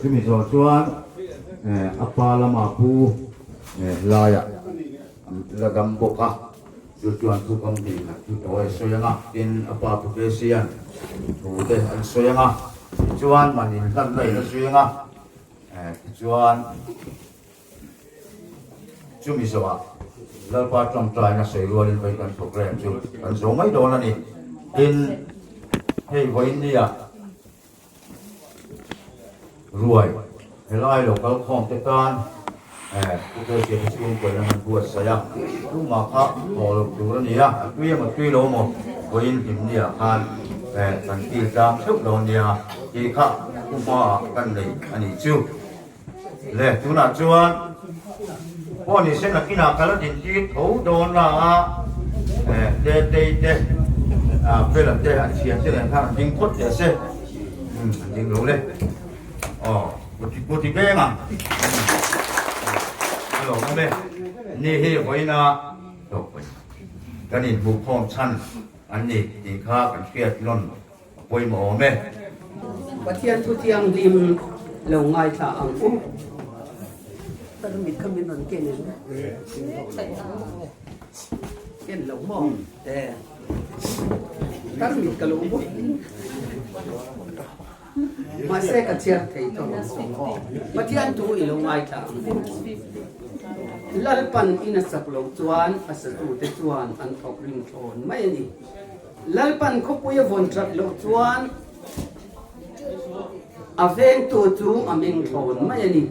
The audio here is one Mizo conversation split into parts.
Chumi zawh chuan a pa lama pu laiah an la dam bawk a, chu chuan thu kam hnih khat chu tawi a sawi ang a, tin a pa pu Kesian thu te an sawi ang a, tichuan man inhlan na in a sawi ang a, tichuan chumi zawhah Lalpa tawngtaina sawi rualin vawi kan program chu kan zo mai dawn a ni. Tin, hei vawiin nia. Ruai, helai lo kal khawm te tan Pu Kelsey te chhungkaw in an han buatsaih a, tumah kha haw loh tur a ni a, a tui emaw tui lo emaw vawiin hlim nia khan kan kil tlang theuh lo nia tih kha pu hmaah kan nei a nih chu. Le tunah chuan pawh ni se nakinah ka la dintir tho dawn la a, Tetei te Fela te an thian te nen khan an ding phawt teh se, an ding lo le, aw Puti beng ang a lo awm e, ni hi vawiina kan inhmuhkhawm chhan an ni tih kha kan hriat nawn. A pawimawh awm e. Pathian thu thianghlim lo ngaithla ang u. Tarmit kha min rawn ken em? Ken lo maw? E. Tarmit ka lo bu. Mahse ka chhiar thei tawh lo. Pathian thu i lo ngaithla ang u. Lalpan in a sak lo chuan a satute chuan an thawk rim thlawn mai a ni. Lalpan khawpui a vawn that loh chuan a vengtu chu a meng thlawn mai a ni.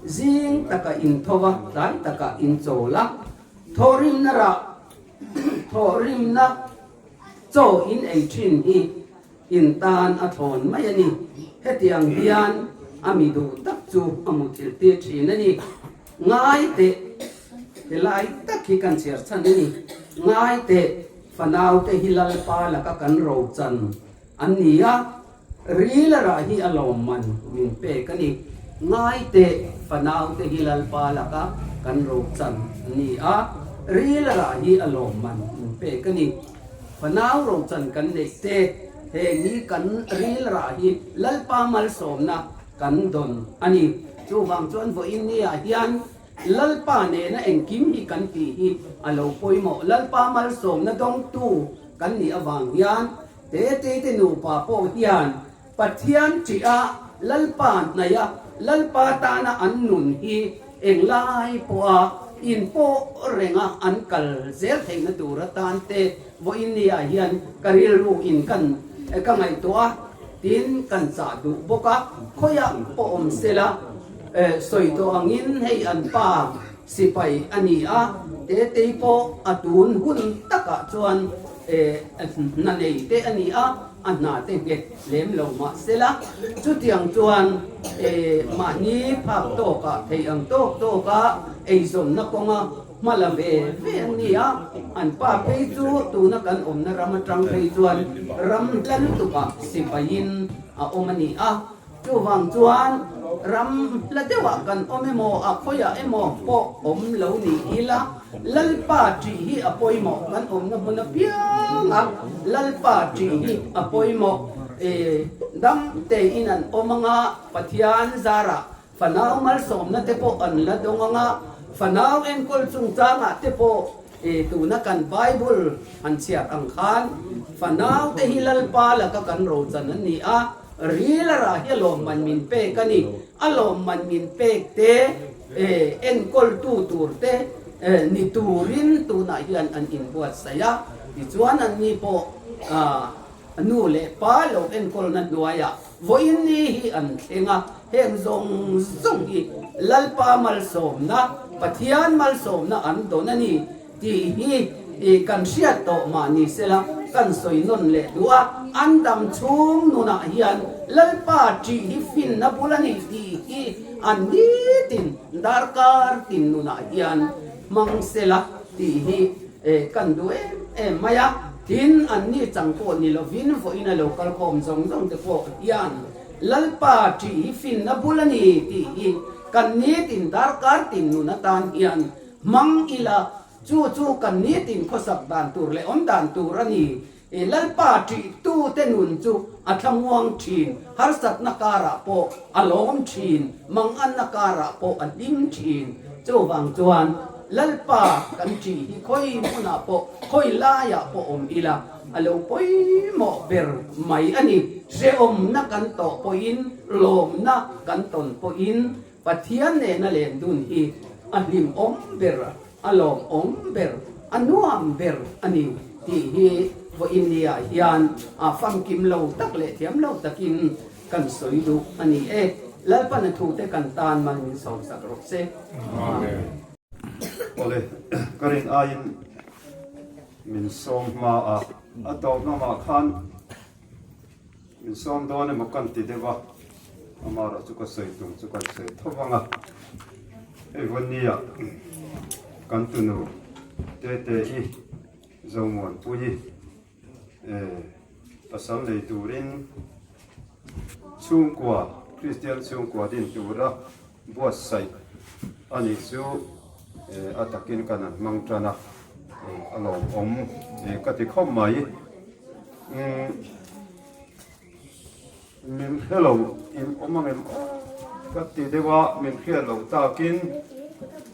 Zing taka intho va, tlai taka inchawl a, thawhrimna rah, thawhrimna chaw in ei thin hi in tan a thlawn mai a ni. Hetiang hian a mi duh tak chu a muthilh tir thin a ni. Ngai teh, helai tak hi kan chhiar chhan a ni. Ngai teh. Fanaute hi Lalpa laka kan rochan an ni a, ril a rah hi a lawmman min pek a ni. Ngai teh, fanaute hi Lalpa laka kan rochan an ni a, ril a rah hi a lawmman min pek a ni. Fanau rochan kan neih te, heng hi kan ril rah hi Lalpa malsawmna kan dawn a ni. Chuvang chuan vawiin niah hian Lalpa nena engkim hi kan tih hi a lo pawimawh. Lalpa malsawmna dawngtu kan nih avang hian Tete te nupa pawh hian Pathian ṭih a, Lalpa hnaih a, Lalpa tana an nun hi englai pawha inpawh renga an kal zel theihna tur atan te vawiin nia hian ka rilru in kan ka ngaihtuah a, tin kan chah duh bawk a, khawiah pawh awm sela. Sawi tawh angin hei an pa sipai a ni a, Tetei pawh a tun hun takah chuan hna nei te a ni a, a hna te nghet lem lo mah sela, chutiang chuan mahni phak tawkah theih ang tawk tawka eizawnna kawnga hma la ve ve an ni a, an pa phei chu tuna kan awmna ram atang phei chuan ram hla lutukah sipaiin a awm a ni a. Chuvang chuan ram hla deuhah kan awm emaw, a khawiah emaw pawh awm lo ni ila, Lalpa ṭih hi a pawimawh. Kan awmna hmun apiang a Lalpa ṭih hi a pawimawh. E, dam tein an awm anga, Pathian zarah fanau malsawmna te pawh an la dawng anga, fanau enkawl chungchangah te pawh e, tuna kan Bible han chhiar ang khan fanau te hi Lalpa laka kan rochan an ni a, Ril a rah hi a lawmman min pek a ni. A lawmman min pek te enkawltu tur te ni turin tunah hian an inbuatsaih a. Tichuan anni pawh nu leh pa lo enkawlna hnuaiah vawiin ni hi an thleng a. Heng zawng zawng hi Lalpa malsawmna, Pathian malsawmna an dawn a ni. Tih hi kan hriat tawh mah ni sela kan sawi nawn leh duh a, an dam chhung nunah hian Lalpa ṭih hi finna bul a ni tih hi an nitin darkar tin nunah hian hmang sela tih hi kan duh em. em mai a, tin anni chang pawh ni lovin vawiin a lo kal khawm zawng zawng te pawh hian Lalpa ṭih hi finna bul a ni tih hi kan nitin darkar tin nun atan hian hmang ila, chu chu kan nitin khawsak dan tur leh awm dan tur a ni. I Lalpa ṭihtute nun chu a thlamuang ṭhin, harsatna karah pawh a lawm ṭhin, manganna karah pawh a hlim ṭhin. Chuvang chuan Lalpa kan ṭih hi khawi hmunah pawh, khawi laiah pawh awm ila, a lo pawimawh ber mai a ni. Hrehawmna kan tawh pawhin, lawmna kan tawn pawhin Pathian nena len dun hi a hlimawm ber, a lawmawm ber, a nuam ber a ni tih hi vawiin niah hian a famkim lo tak leh thiam lo takin kan sawi duh a ni e. Lalpan a thute kan tan mal min sawmsak rawh se. Amen. Awle, ka rin aiin min sawm hma a, a tawp lamah khan Min sawm dawn emaw kan ti deuh a, amaherawh chu ka sawi tum chu kan sawi tho vang a. Hei Vawnia kan tunu Tete-i Zomuanpuii pasal nei turin chhungkua Kristian chhungkua din tura buatsaih a nih chu a takin kan han hmang tan a, a lawmawm ka ti khawp mai. Min hre lo in awm ang em aw ka ti deuh a, min hriat loh takin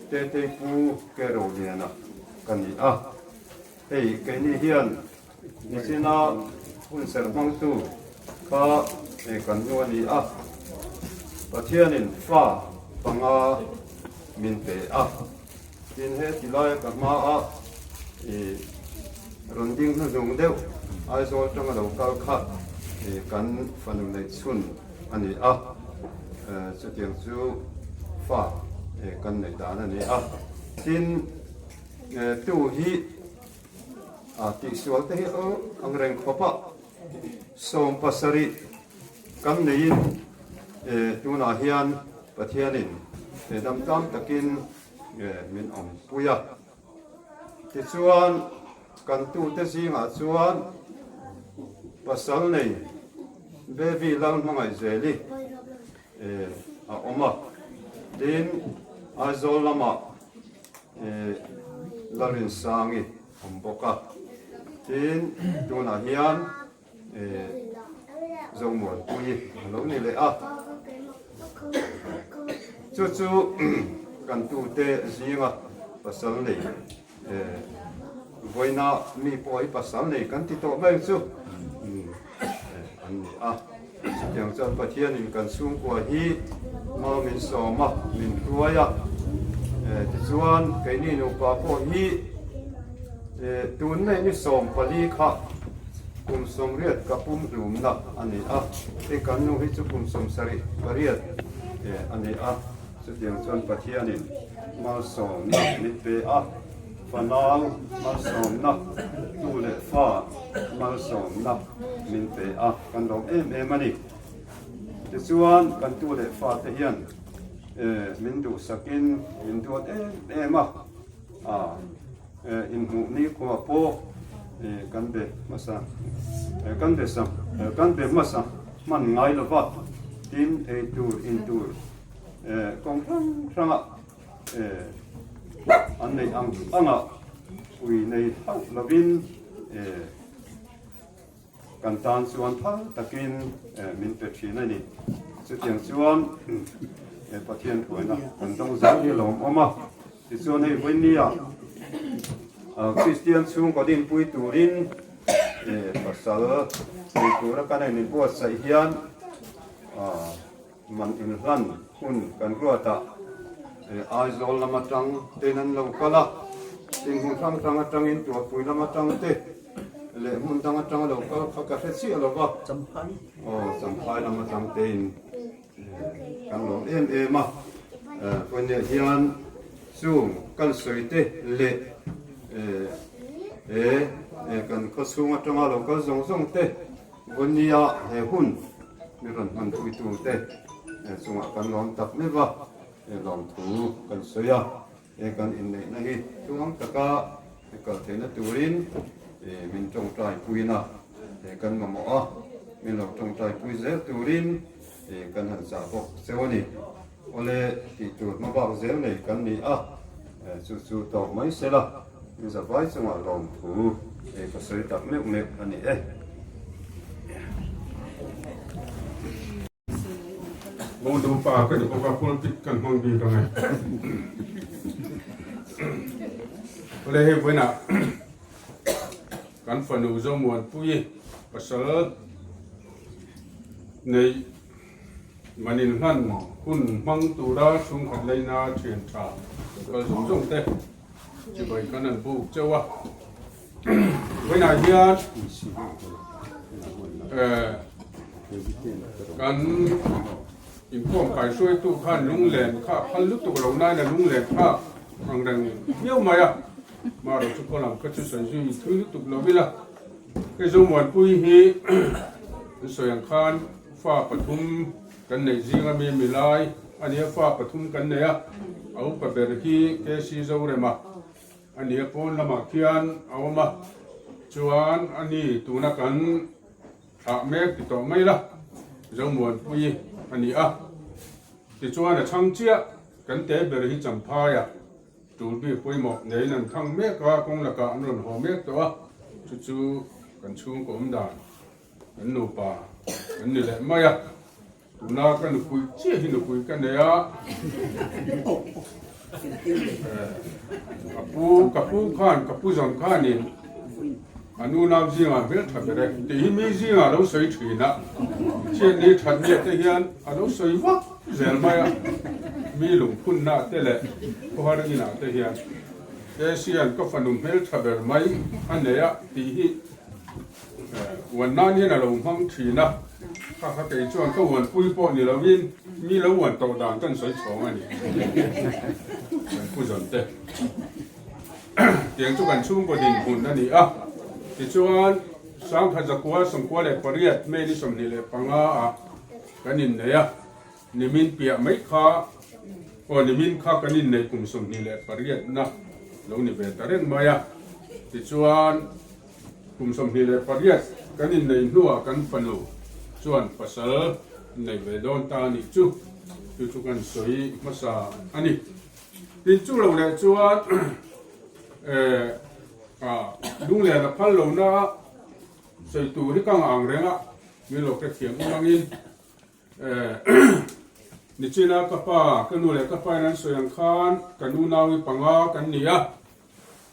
Tetei pu ke Roliana ka ni a, hei keini hian nichina hun serh hmangtu kha kan nu a ni a, Pathianin fa panga min pe a. Tin he ti laia ka hmaah ih rawn ding hnuhnung deuh Aizawl tanga lo kal kha ih kan fanu neih chhun a ni a, chutiang chu fa ih kan neih dan a ni a. Tin tu hi a tihsual te hi ang reng khawp a, 70 kan neiin tunah hian Pathianin dam tlang takin min awmpui a. Tichuan kan tute zingah chuan pasal nei Bevi Lalhmangaihzeli a awm a, tin Aizawl lamah Larinsangi awm bawk a, tin tunah hian Zomuanpui a lo ni leh a, chu chu kan tute zinga pasal nei vawiina mi pawh hi pasal nei kan ti tawh mai chu an ni a, chutiang chuan Pathianin kan chhungkua hi mau min sawm a, min hruai a, tichuan keini nupa pawh hi tun mai ni 14 kha Kum 80 ka pum hlumna a ni a, hei kan nu hi chu kum 78 a ni a, chutiang chuan Pathianin malsawmna min pe a, fanau malsawmna, tu leh fa malsawmna min pe a, kan lawm em em a ni. Tichuan kan tu leh fate hian min duhsakin min duat em em a, Inhmuh nikhua pawh kan be hmasa kan be sa kan be hmasa hman ngai lova tin ei tur in tur kawng hrang hranga an neih ang anga ui nei hauh lovin Kan tan chuan phal takin min pe thin a ni. Chutiang chuan Pathian hruaina kan dawng zel hi a lawmawm a. Tichuan hei vawinia Kristian chhungkaw dinpui turin pasal nei tura kan en inbuatsaih hian man inhlan hun kan ruat a, Aizawl lam atang ten an lo kal a, tin hmun hrang hrang atangin Tuahpui lam atang te leh hmun dang atanga lo kal kha ka hre chiah lo va, aw Champhai lam atang tein kan lawm em em a, vawiinah hian chung kan sawi te leh he kan khawchhung atanga lo kal zawng zawng te Vawinia he hun mi rawn hman puitu te chungah kan lawm tak meuh va, lawmthu kan sawi a, he kan inneihna hi tluang taka kal theihna turin. Min tawngtai puina kan mamawh a, min lo tawngtai pui zel turin kan han chah bawk cheu a ni. Awle tih tur hma bak zel nei kan ni a, chu chu tawk mai se la, min zavai chungah lawmthu ka sawi tak meuh meuh a ni e. Bawngdu pa ka ni bawk a, pulpit kan hmang bik ang e. Awle hei vawiinah kan fanu Zomuanpuii pasal neih manin hlan hun hmang tura chhungkhat leina thian tha kal zawng zawng te chibai kan an buk cheu a. Vawiinah hian kan inkhawm kaihruaitu khan lunglen kha a phal lutuk lo nain a lunglen kha ang reng viau mai a, marawh chu khaw lam kha chu sawi zui thui lutuk lo ila. Hei Zomuanpui hi an sawi ang khan fa pathum kan neih zinga mi milai a nia, fa pathum kan nei a, a upa ber hi KC Zorema. A nia pawn lamah khian a awm a, chuan a ni tuna kan thlah mek ti tawh mai la, Zomuanpui a ni a. Tichuan a chhang chiah kan te ber hi Champhaia tul bik pawimawh neiin an khang mek a, kawng lakah an rawn haw mek tawh a, chu chu kan chhungkaw awm dan kan nupa kan ni leh mai a. Tuna ka nupui chiah hi nupui ka nei a, ka pu ka pu khan ka pu zawng khanin a nu nau zingah hmel tha ber e tih hi mi zingah a lo sawi thin a, chhiatni thatnia te hian a lo sawi vak zel mai a, mi lungphunna te leh khawhar inah te hian Asian ka fanu hmel tha ber mai a nei a tih hi Uan nan hian a lo hmang thin a, kha kha kei chuan ka uanpui pawh ni lovin mi lo uan tawh dan kan sawi chhawng a ni. Kan pu zawn te tiang chu kan chhungkaw dinhmun a ni a, tichuan Sangkhat zakua 98 May ni 25 ah kan innei a, nimin piah mai kha aw nimin kha kan innei kum 28 na lo ni ve ta reng mai a, tichuan Kum 28 kan inneih hnuah kan fanu chuan pasal nei ve dawn ta a nih chu, chu chu kan sawi hmasa a ni. Tin chu lo leh chuan lunglen a phal lohna a sawi tur hi ka ngah ang reng a, min lo hrethiam awm angin nichina ka pa, ka nu leh ka pa in an sawi ang khan ka nu nau hi panga kan ni a.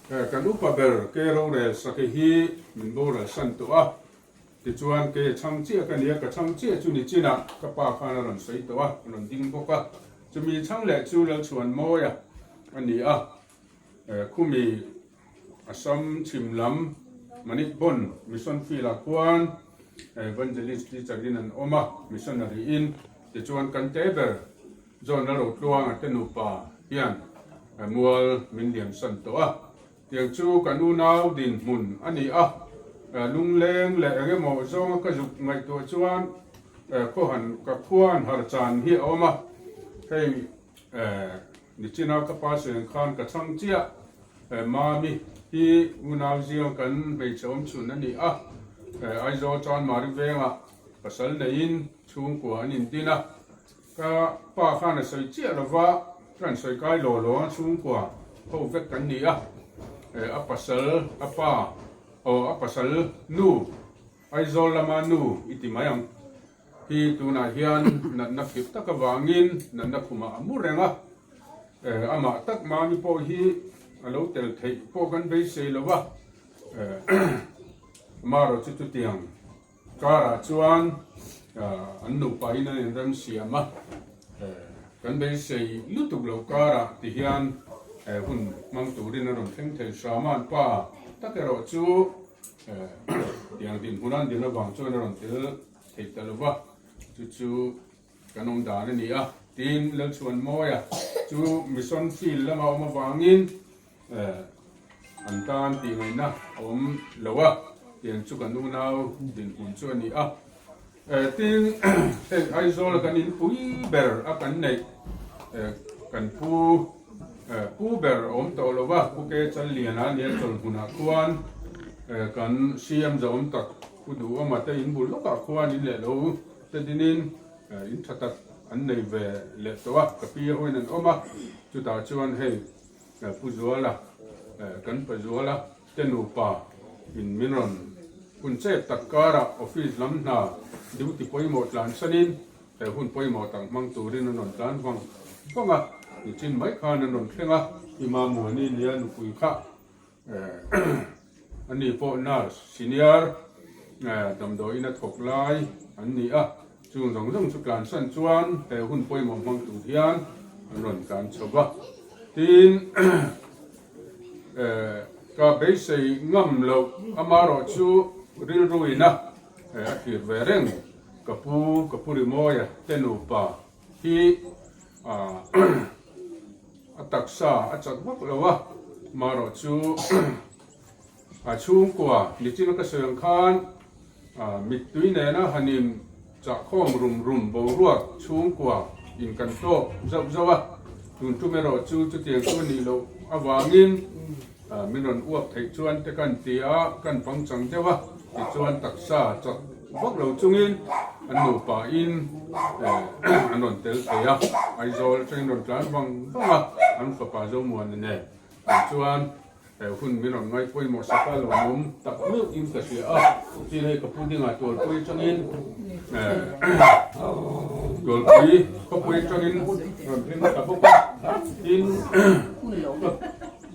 Kan upa ber ke rorel sake hi min boral san tawh a, tichuan kei a chhang chiah ka nia, ka chhang chiah chu nichinah ka pa khan a rawn sawi tawh a, a rawn ding bawk a, chumi chhang leh chu Lalchhuanmawia a ni a, khumi Assam chhim lam Manikbon Mission Field ah khuan Evangelist teacher in an awm a, missionary in, tichuan kan te ber John Lalrotluanga te nupa hian mual min liamsan tawh a, tiang chu kan unau dinhmun a ni a, lungleng leh eng emaw zawnga ka zuk ngaihtuah chuan khawhan ka khuan har chan hi a awm a, hei nichina ka pa sawi ang khan ka chhang chiah, Mami hi unau ziang kan hmeichhe awmchhun a ni a, Aizawl Chanmari vengah pasal neiin chhungkua an indin a. Ka pa khan a sawi chiah lova, ka han sawi kai law law a, chhungkua ho vek kan ni a, a pasal a pa aw a pasal nu Aizawl lama nu i ti mai ang hi tunah hian natna khirh tak avangin natna khumah a mu reng a, amah tak mami pawh hi a lo tel theih pawh kan beisei lo va, amaherawhchu chu chutiang. Karah chuan an nupain an inrem siam a, kan beisei lutuk lo karah ti hian hun hmang turin a rawn thleng thei hram a, an pa tak erawh chu tiang dinhmun an din avang chuan a rawn tel thei ta lo va, chu chu kan awm dan a ni a. Tin, Lalchhuanmawia chu Mission Field lama awm avangin An tan tih ngaihna a awm lo a, tiang chu kan unau dinhmun chu a ni a. Tin, heng Aizawl kan inpui ber a kan neih kan pu pu ber a awm tawh lo va, Pu Ke Challiana nia chawlhmunah khuan. Kan CM zahawm tak Pu Duhawma te in bul lawkah khuan in leh lo te dinin in tha tak an nei ve leh tawh a, ka pi hoin an awm a, chutah chuan hei Pu Zuala, kan Pa Zuala te nupa in min rawn hun chep tak karah office lam hna duty pawimawh tlansanin he hun pawimawh tak hmang turin an rawn tlan vang vang a, nichin mai khan an rawn thleng a, Imam Muani nia nupui kha Ani pawh nurse senior damdawiin a thawk lai an ni a, chung zawng zawng chu tlansan chuan he hun pawimawh hmang tur hian an rawn tlan chho va. Tin, ka beisei ngam loh amarawh chu rilruina a thlir ve reng ka pu, ka pu Rimawia te nupa hi A taksa a chak vak lo a, marawh chu a chhungkua nichin a ka sawi ang khan mittui nena han in chahkhawm rum rum boruak chhungkua in kan tawk zauh zauh a, tun tum erawh chu chutiang chu a nih loh avangin min rawn uap theih chuan te kan ti a, kan pangchang deuh a, tichuan taksa chak vak lo chungin an nupa in an rawn tel thei a, Aizawl atangin rawn tlan vang vang a, an fapa Zomuana nen an chuan he hun min rawn ngaih pawimawh sak a lawmawm tak meuh in ka hria a, tin hei ka pu dingah Tualpui atangin Tualpui khawpui atangin rawn hlim ta bawk a, tin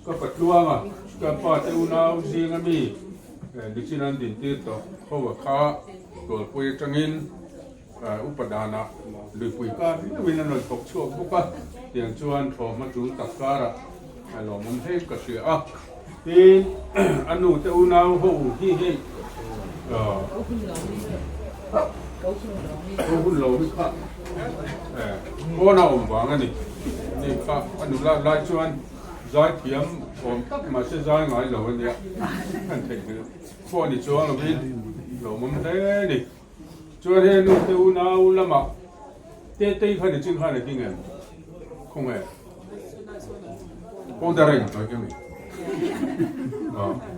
ka patluanga ka pa te unau zinga mi Nichin an dintir tawh ho a kha Tualpui atangin upa danah luipui kar meuhin an rawn thawk chhuak bawk a, tiang chuan thlawhhma tul tak karah a lawmawm hle ka hria a. Tin, a nu te unau ho hi hei ko hun lo hi kha pawn a awm vang a ni. Ni kha a nula lai chuan Zaithiam awm tak mahse zai ngai lo a nia, kan theihnghilh pawh ni chuang lovin lawmawm hle a ni. Chuan hei nu te unau lamah Tetei kha nichin khan a ding em? Khawnge? Powder a inhnawih em ni?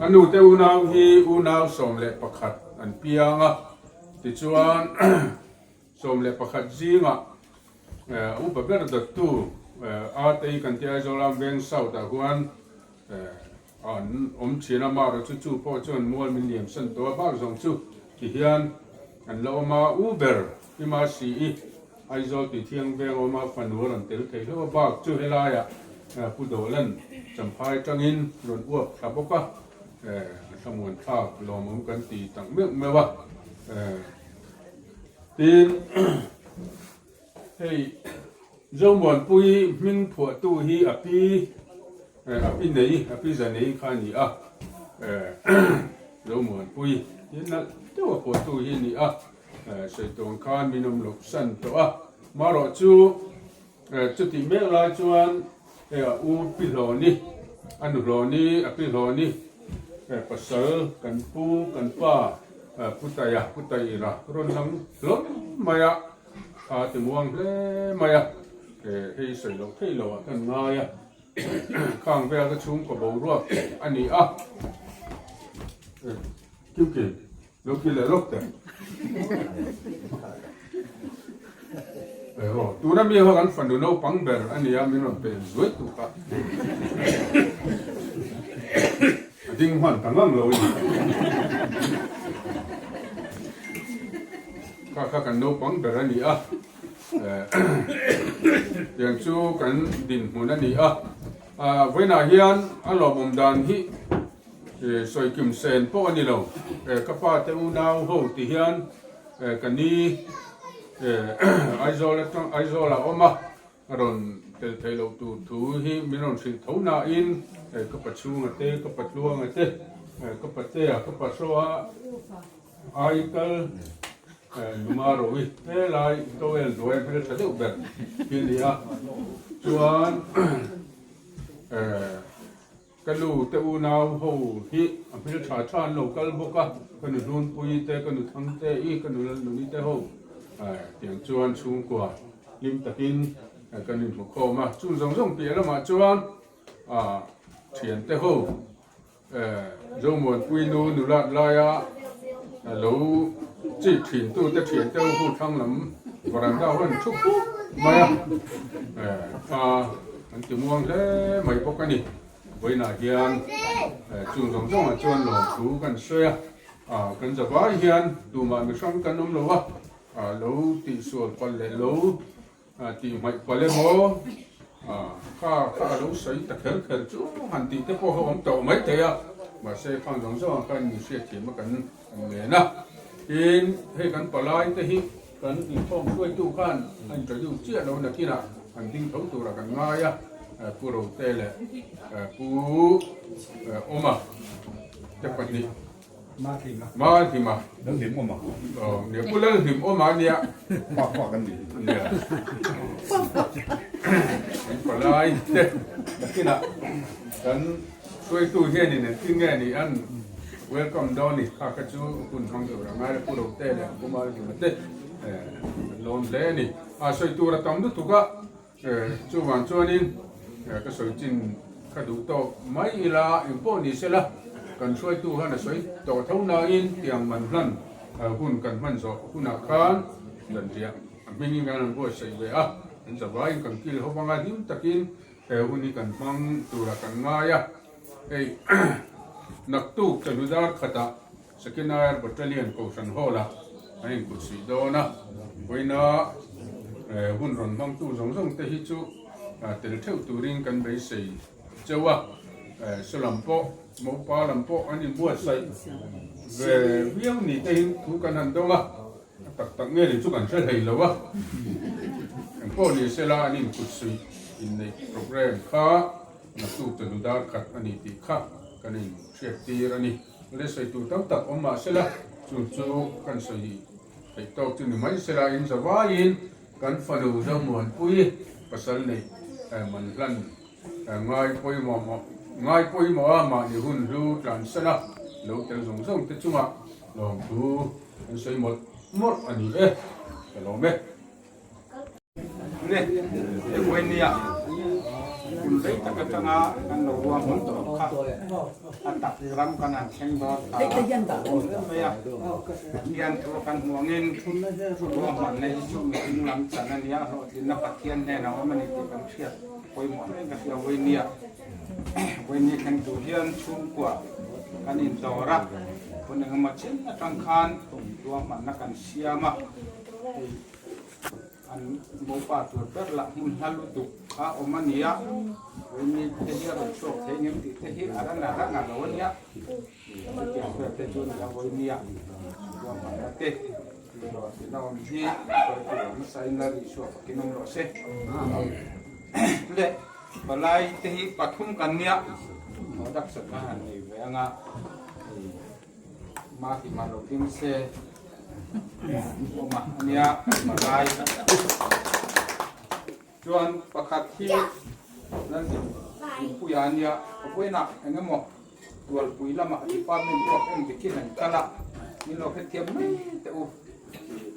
A nu te unau hi unau 11 an piang a, tichuan 11 zingah Upa ber dawttu Atei kan tih Aizawl Arm Veng South ah huan an awm thin a, amaherawh chu chu pawh chuan mual min liam san tawh a, bak zawng chu ti hian an la awm a, U ber Ima Sii Aizawl tih thiang veng a awm a, fanu a rawn tel thei hlauh a, bak chu helaiah Pu Dawlan Champhai atangin rawn uap thla bawk a, a thlamuan thlak lawmawm kan ti tak meuh meuh a. Tin, hei Zomuanpui hming phuahtu hi a pi, a pi nei, a pi za nei kha a ni a, Zomuanpui hi nalh deuh a phuahtu hi a ni a, sawi tawn khan min awm loh san tawh a, marawh chu Chutih mek lai chuan hei a u Pi Hlawni, a nu Hlawni, a Pi Hlawni pasal kan pu kan pa Pu Taia, Pu Taira rawn lang hlawm mai a, a ti muang hle mai a, hei sawi loh theih loh ah kan ngai a, khang vel ka chhungkaw boruak a ni a. Kimkim. Lo ki leh lawk teh. Aw, tuna mi ho kan fanu naupang ber a nia min rawn pen zuai tu kha. A ding hman ta ngang lo a ni. Kha kha kan naupang ber a ni a. Tiang chu kan dinhmun a ni a. Vawiinah hian a lawmawm dan hi Sawi kim sen pawh a ni lo. Ka pa te unau ho ti hian ka ni Aizawl atang Aizawl ah awm a, a rawn tel theih loh tur thu hi min rawn hrilh tho nain ka pa chhunga te, ka pa tluanga te, ka patea, ka pa hrawa ai kal Numa Rowi helai towel duai hmeltha deuh ber hi a ni a. Chuan Ka nu te unau ho hi a hmel tha tha an lo kal bawk a, ka nu Hlunpuii te, ka nu Thangte i, ka nu Lalnuni te ho tiang chuan chhungkua hlim takin kan inhmu khawm a. Chung zawng zawng piah lamah chuan thiante ho. Zomuanpui nu nulat laia lo chik thin tute thian te ho thlang lam varanda ho an thu puk mai a, kha an ti muang hle mai bawk a ni. Vawiinah hian chung zawng zawngah chuan lawmthu kan sawi a, kan zavai hian tumah mihrang kan awm lo a, lo tihsual palh leh lo Tih hmaih palh emaw kha kha a lo sawi ta kher kher chu han tih te pawh a awm tawh mai thei a, mahse khang zawng zawng ah khan min hriatthiam a kan ngen a. Tin, hei kan palai te hi kan inkhawm hruaitu khan a introduce chiah lo nakinah an ding tho turah kan ngai a, Pu Rote leh Pu Awma te pahnih. Malhlima. Lalhlimawma. Aw, nia Pu Lalhlimawma nia. Pa pa kan ni. Nia. Kan palai te nakinah kan hruaitu hianin engtin nge ni an welcome dawn ni kha kha chu hun hmang tur a ngai la Pu Rote leh Pu Malhlima te an lawm hle a ni. A sawi tur a tam lutuk a. Chuvang chuanin ka sawi chin ka duh tawk mai ila engpawh ni sela kan hruaitu khan a sawi tawh tho nain tiang man hlan hun kan hman zawh hunah khan zanriah a hmingin kan rawn buatsaih ve a, kan zavaiin kan kil ho anga hlim takin he hun hi kan hmang turah kan ngai a, hei naktuk chawhnu dar khatah Sakinayar Battalion Kohhran Hall-ah an inkutsuih dawn a, vawiina hun rawn hmangtu zawng zawng te hi chu tel theuh turin kan beisei cheu a, saw lam pawh Mopa lam pawh an inbuatsaih ve viau ni te hi thu kan han dawng a, a tak tak nge ni chu kan hre hlei lo a, engpawh ni sela an inkutsuih inneih programme kha naktuk chawhnu dar khat a ni tih kha kan inhriattir a ni. Le sawi tur tam tak awm mah sela, chu chu kan sawi theih tawk chu ni mai sela, in zavaiin kan fanu Zomuanpui pasal neih man hlan ngai pawimawh ngai pawimawh a mahni hun hlu tlansan a lo tel zawng zawng te chungah lawmthu kan sawi mawlh mawlh a ni e, ka lawm e. Ne, Equenia, kum rei tak atanga kan lo ruahman tawh kha a tak ram kan han thleng dawn ta a awm mai a. Pathian thu kan hmu angin ruahmanna hi chu mihring lam chan a nia, hlawhtlinna Pathian hnenah awm a ni tih kan hriat pawimawh hle ka hria. Equenia, Equenia thleng tur hian chhungkua kan indawr a, hun engemaw chen atang khan ruahmanna kan siam a, hei An mopa tur ber lah hmun hla lutuk kha awm a nia, Vawiin te hi a rawn chhuak thei ngem tih te hi a ran a rang a lo a nia, chutiang vel te chu a ni a, vawiin nia ruahmanna te hlawhtlinna awm hi sawi tur awm nasa in la ri chhuak fakin awm rawh se. Le palai te hi pathum kan nia, production kha han nei ve anga Mah i mah lo ding se awm a ania palai chuan pakhat hi Lalhlimpuia ania vawiinah eng emaw tualpui lamah department work en bikin an kal a min lo hrethiam mai teh u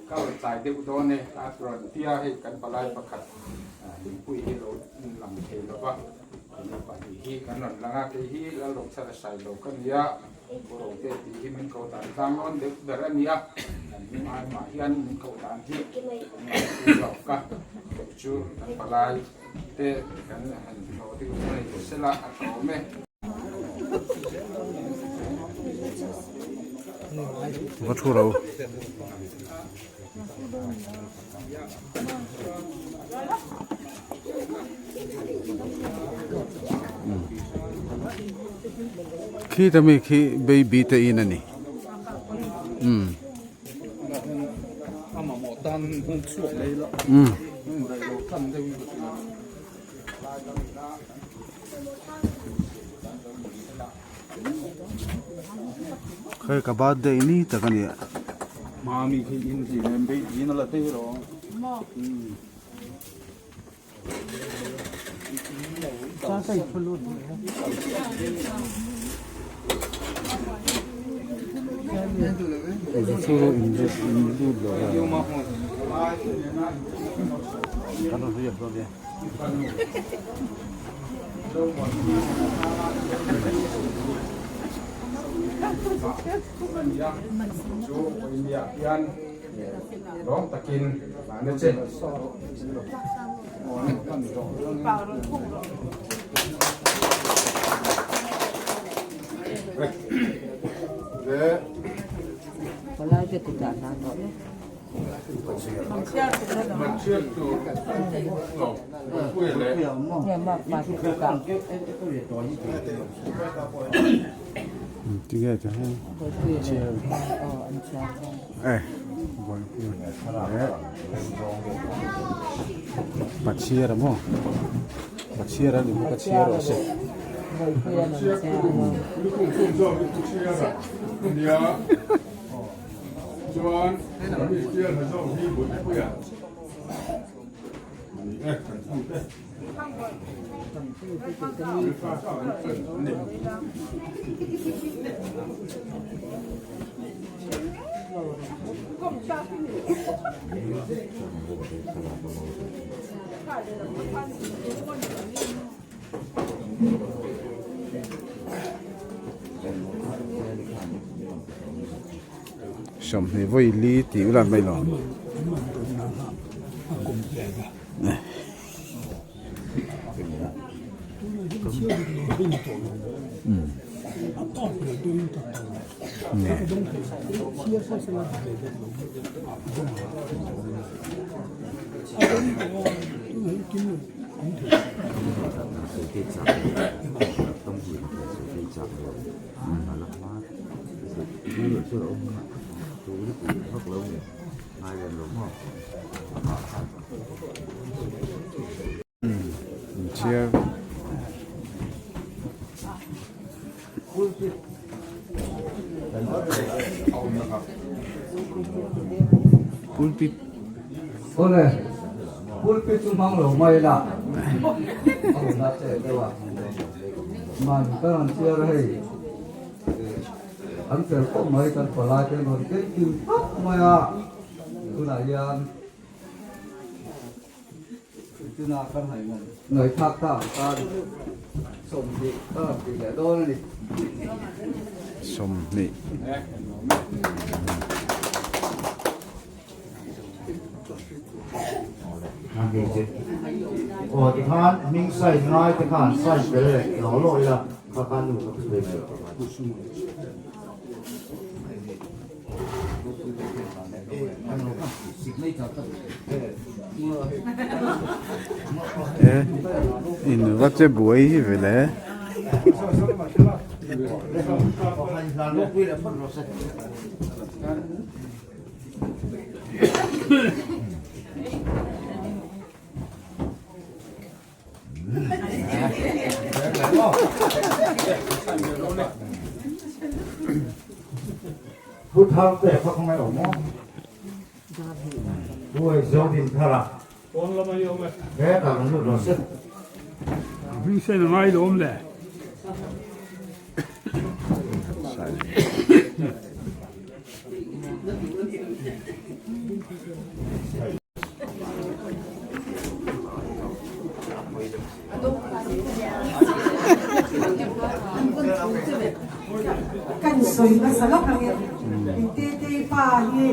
ka rawn tlai deuh dawn e a rawn tia hei kan palai pakhat Hlimpuii hi lo lang thei lova keini pahnih hi kan rawn lang a kei hi Lalrochhara Sailo ka nia. Kawrawte tih hi min ko dan tlang rawn deuh ber a ni a, kan hming ai mah hian min ko dan hi kan ngaihtuah zawk a, kei chu kan palai te kan han hlawh deuh mai ta sela a tlawm e. Va thu ro. Khi ta mi khi baby te in a ni. Um. Um. Khai ka birthday ni tak a ni a. Mami khi in hi nen baby na la te ro. a ni a, chu India hian lawm takin hlan a che. Tinge ti hian chair eh Pachhiar a maw Pachhiar a ni bawk a chhiar rawh se. Chuan mi tial ha zawk hi Bawihpuia a ni e kan chhung te. Sawmhnih vawi li tih ula mai lo. Chhiar Pulpit Awle pulpit chu hmang lo mai la a hun a che deuh a man ka rawn chhiar hei an fel khawp mai kan palai te an rawn keng kim tawp mai a tunah hian Tuna kan hai man ngaihthlak ta ang khan 20 ka rawn tih leh dawn a ni. 20. Aw tikhan hming sign ngai te khan sign tel leh law law ila kha khan nu ka thu ve mai lo. E in va che buai hi ve le. Thu thar te kha khawngaih awm maw? Thu hei zo din thar a. Pawn lama hi awm e. Hetah rawn lut rawh se. Hming sen a ngai lo awm le. Kan sawi nasa lawk ang e. Tete pa hi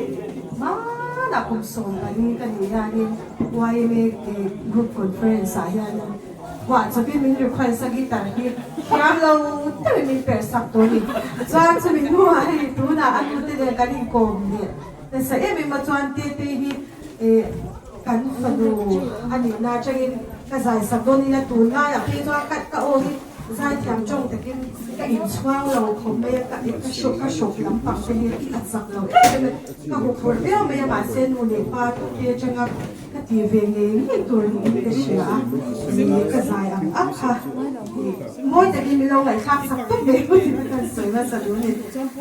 hmanah kum 14 ka nih hianin YMA group conference ah hian huah chawpin min request a guitar hi thiam lo deuhin min perh sak tawh a ni. Chuan chumi hnuah hei tunah a nute nen kan inkawm leh nasa em em a chuan Tete hi Kan fanu a nihna atangin ka zaisak dawn ila tunlaiah phei chuan ka ka aw hi zaithiam tawng takin ka inchhuang lo khawp mai a, ka ka hrawk ka hrawk lampang te hi a chak lo em em a, ka huphurh viau mai a mahse nu leh pa te atanga ka ti ve ngei ngei tur niin ka hria a, ka zai ang ang kha mawi takin min lo ngaihthlak sak tawp mai ang tih ka sawi hmasa duh a ni,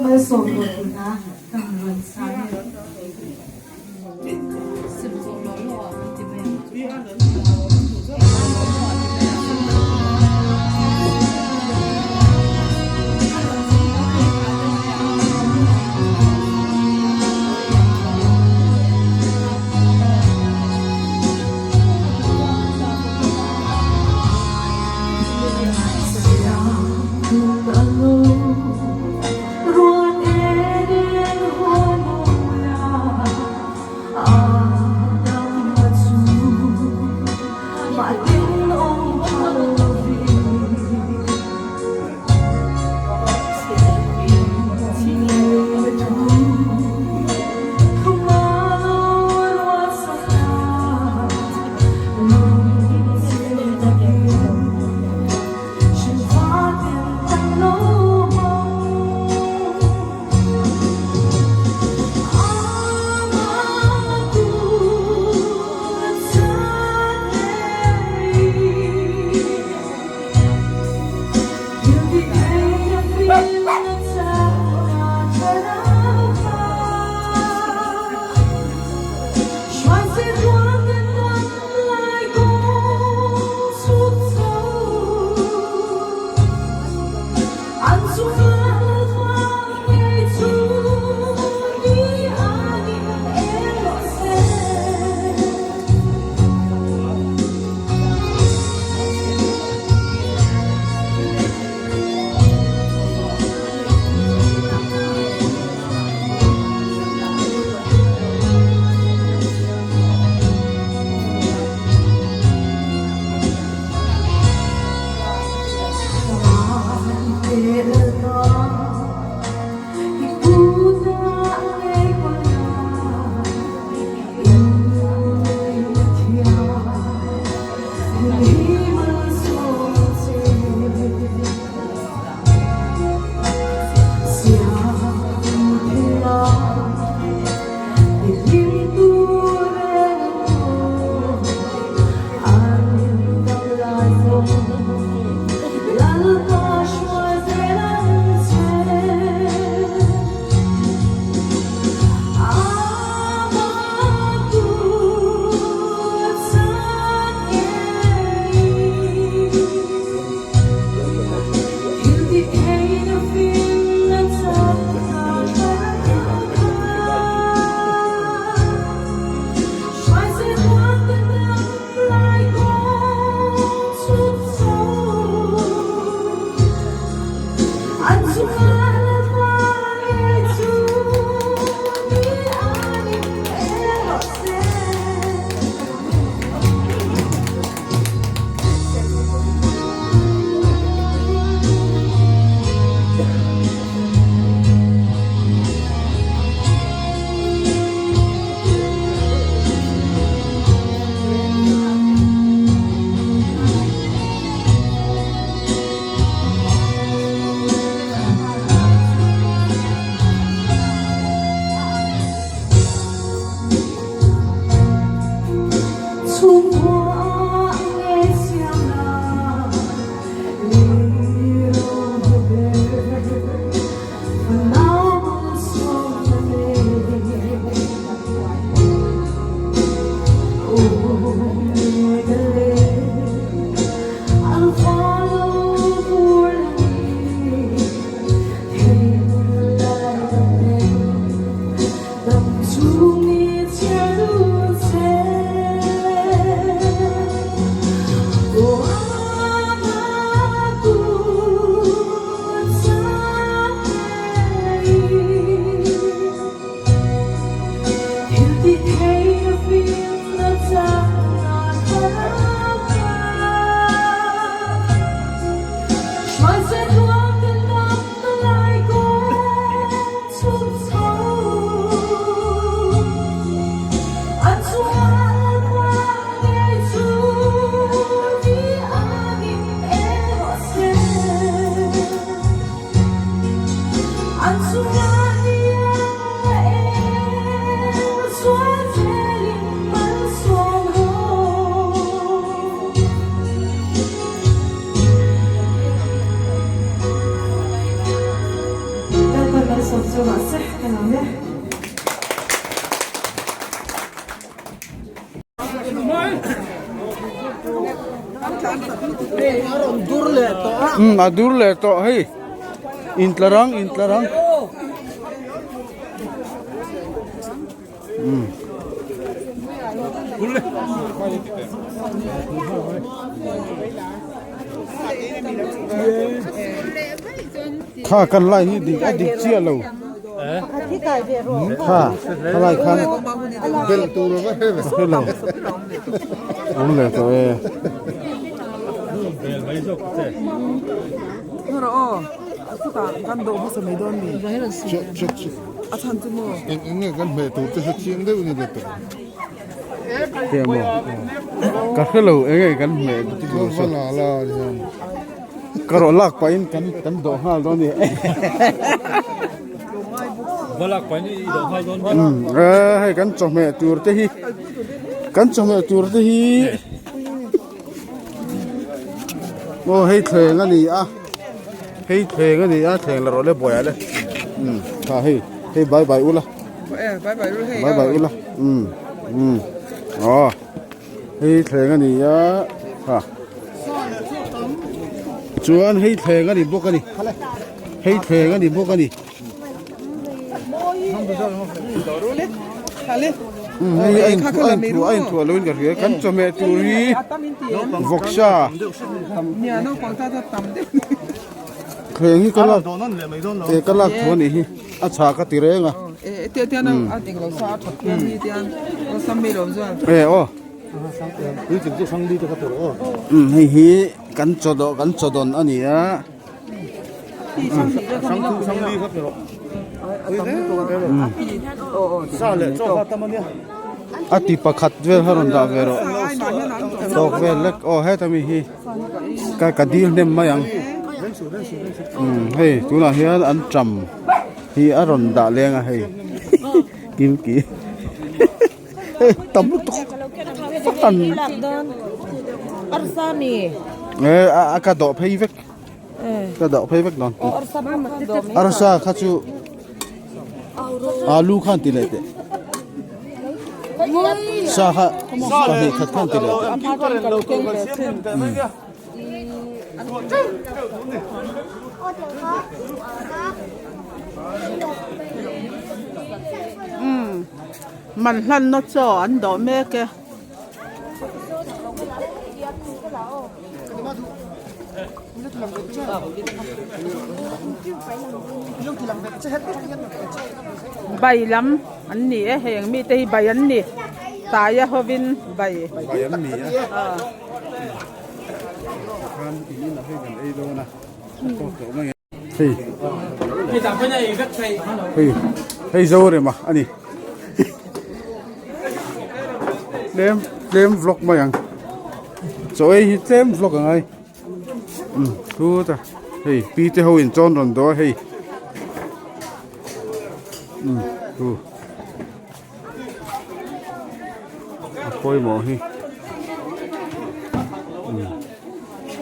malsawm rawh tih hla ka han rawn sa nge. Um a dur leh tawh hei intlarang intlarang um kha kan lai hi dik a dik chiah lo kha khalai khan bel tur a va hre ve hre lo awm leh tawh e. Eng eng nge kan hmeh tur te hre chiang deuh ni le tawh. Hre maw? Ka hre lo eng nge kan hmeh tur chu. La la hian. Ka rawh lak pahin kan kan dawh nghal dawn ni. Va lak pahin i dawh nghal dawn ni. Um hei kan chawhmeh tur te hi kan chawhmeh tur te hi aw hei thleng a ni a hei thleng a ni a thleng la rawh le buai ah le um tha hei hei bye bye ula bye bye ula um um aw hei thleng a ni a ha chuan hei thleng a ni bawk a ni hei thleng a ni bawk a ni. Hei a inthuah a inthuah a inthuah loin ka hria kan chawhmeh tur hi vawksa thleng hi ka lak eh ka lak thu anih hi a chhah ka ti reng a eh aw hei hi kan chaw dawh kan chaw dawn a ni a. A ti pakhat vel kha rawn dah ve rawh tawk vel lek aw heta mi hi ka ka dil hnem mai ang umm hei tunah hian an ṭam hi a rawn dah leng a hei kilki hei tam lutuk fan eh a ka dawh phei vek. Ka dawh phei vek dawn. Arsa kha chu alu khan ti leh teh. Sa kha pahnih khat khan ti leh teh. Man hlan na chaw an dawh mek e. Bai lam an ni e heng mite hi bai an ni taia hovin bai bai an ni a khan in inah hei kan ei dawn a tawk tawh mai a hei hei hei zorema a ni tlem tlem vlog mai ang chaw ei hi tlem vlog ang ai um thu ta hei pi te ho in chawn rawn daw a hei um thu a pawimawh hi um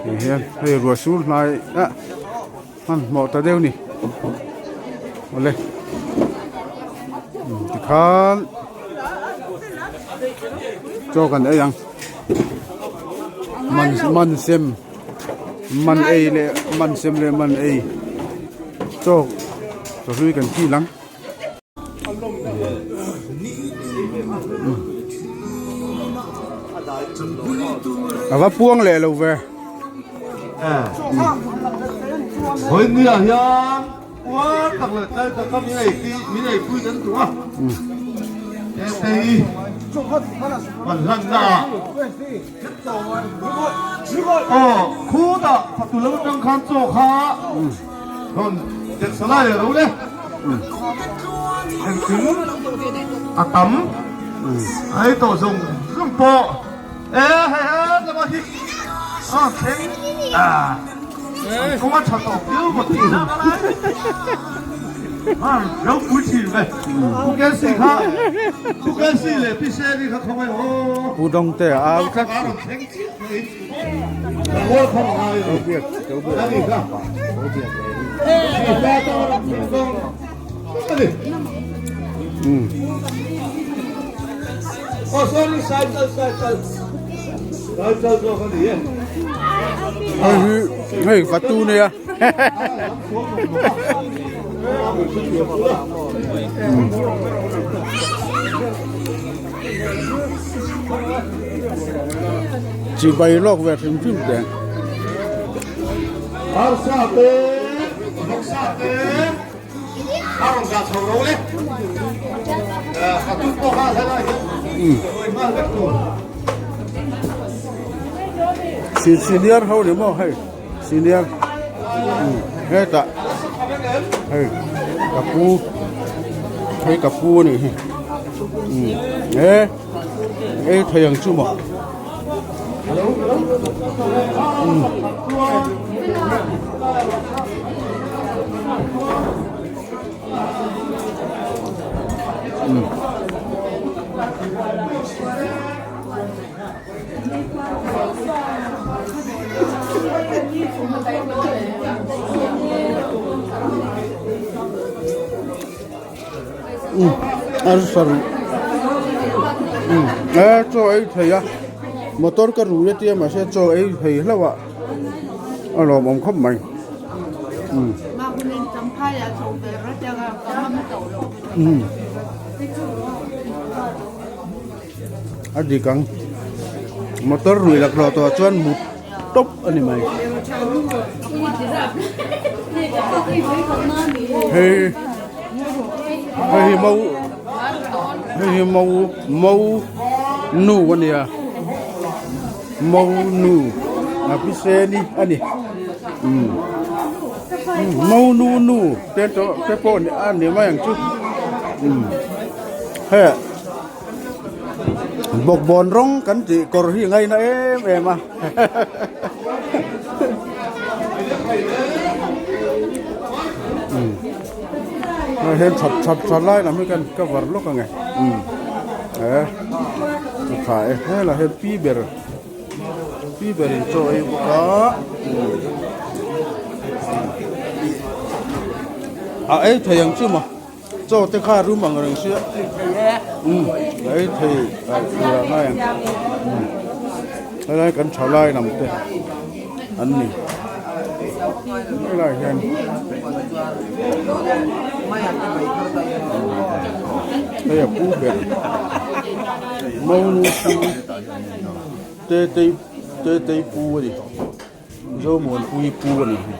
hei hian hei ruah sur hnai ah hmanhmawh ta deuh ni awle tikhan. Chaw kan ei ang. Man man sem man ei leh man sem leh man ei chaw chawhlui kan kil ang. A va puang leh lo ve. Vawinia hian uar tak leh tlai taka min ei pi min ei pui kan tum a. He te hi kan hlanna ah aw khutah fatu lam atang khan chaw kha rawn delh sa lai leh lo le. Engkim a tam a ei tawh zawng zawng pawh e hei he lama hi a thleng a an kawng a tha tawh viau maw tih na ka lai a ropui thin ve Pu Kelsey kha Pu Kelsey leh Pi Seni kha khawngaih aw Pu Dawngte a au tlat. A rawn thleng chiah mai ka ngawl khawm a ngai lo a ni kha. Oh sorry cycle cycle cycle zawk a ni e. Hei hi hei fatu nia. Chibai lawk ve hrim hrim teh. Arsa te, vawksa te, a rawn dah chho ro le. A tuk pawh kha helai hian sawi nghal vek tur. Senior ho ni maw hei senior hetah hei ka pu hei ka pu a nih hi e ei thei ang chu maw. Arsa ruh e chaw ei thei a motor ka rui a tia mahse chaw ei thei hlauh a a lawmawm khawp mai a dik ang motor rui laklawh tawh ah chuan mut tawp a ni mai hei hei hi mau hei hi mau mau nu a nia mau nu a piseni a ni umm mau nu nu te tawh te pawh a ni mai ang chu umm hei. Bawkbawn rawng kan tih kawr hi ngaina em em a ah hian that that that lai lam hi kan cover lawk ang e e a tha e helai hian pi ber pi ber in chaw ei bawk a a ei thei ang chu maw. Chaw te kha rum ang reng sia umm a ei thei ai tur ah ngai ang umm helai kan tha lai lam te an ni helai hian hei a pu ber monu pu te tei te tei pu a ni. Zomuanpui pu a ni hi.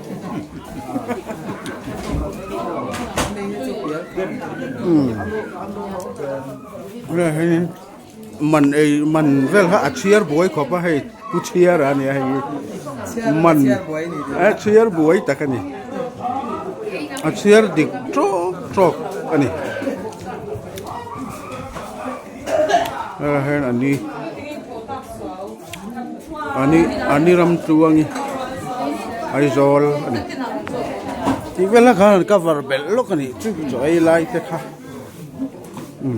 Umm man ei man vel kha a chhiar buai khawp a hei pu chhiar a nia hei hi man a chhiar buai tak a ni a chhiar dik tawk tawk a ni. Helaiah hian a ni. Ani ani ram tluangi Aizawl a ni tih vel kha khan an cover belh lawk a nih chu chaw ei lai te kha umm.